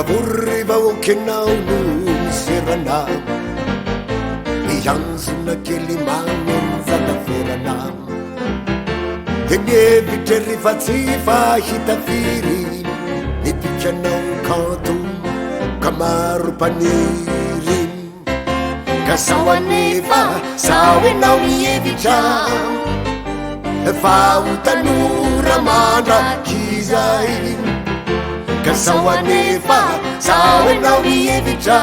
Mpavory vahoaka ianao no miserana, Mianjona kely manenjana ferana. Dia mihevitra ery fa tsy fahita firy ny bikanao kanto ka maro mpaniry. Ka sao anefa sao ianao mihevitra fa ho tanora mandrakizay. Ka sao anefa sao ianao mihevitra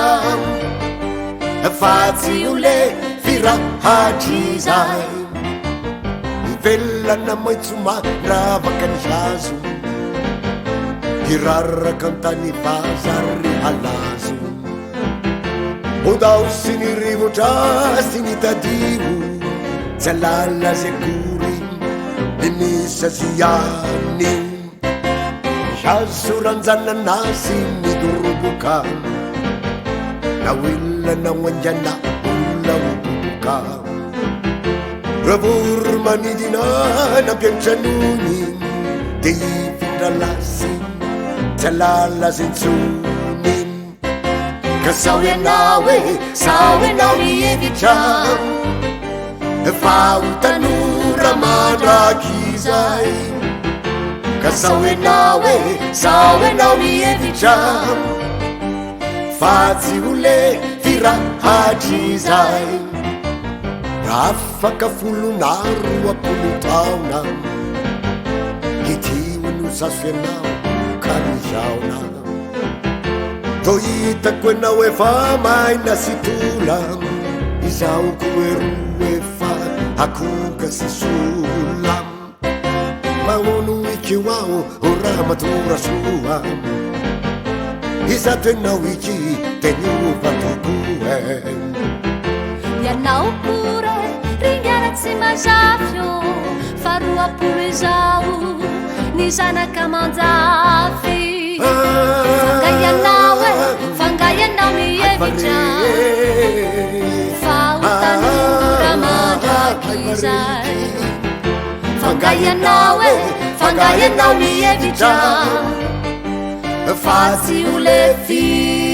fa tsy ho lefy rahatrizay. Ny velana maitso mandravaka ny hazo, hiraraka an-tany vazary halazo. Ondao sy ny rivotra sy ny tadio, tsy alala azy akory ny misy azy ihany. Ny hazo ranjanana sy ny doroboka, na ho ela na ho haingana mbola ho boboka. Raha voro-manidina nampiantranony dia hifindra lasy tsy alala azy intsony. Ka sao ianao e, sao ianao mihevitra fa ho tanora mandrakizay. Ka sao ianao e, sao ianao mihevitra fa tsy ho lefy rahatrizay. Raha afaka folo na 20 taona, ity no saso ianao ka mihaona. Toa hitako ianao efa maina sy tola, izaho koa eroa efa akoka sy sola. Mahono iky aho o ramatoa rasoa, izato ianao iky dia niova tokoa e. Ianao koa re ringana tsy mazafy ô, fa 20 izao ny zanaka aman-jafy. Fa nga ianao e, fa nga ianao mihevitra fa ho tanora mandrakizay. Fa nga ianao e, fa nga ianao mihevitra fa tsy ho lefy.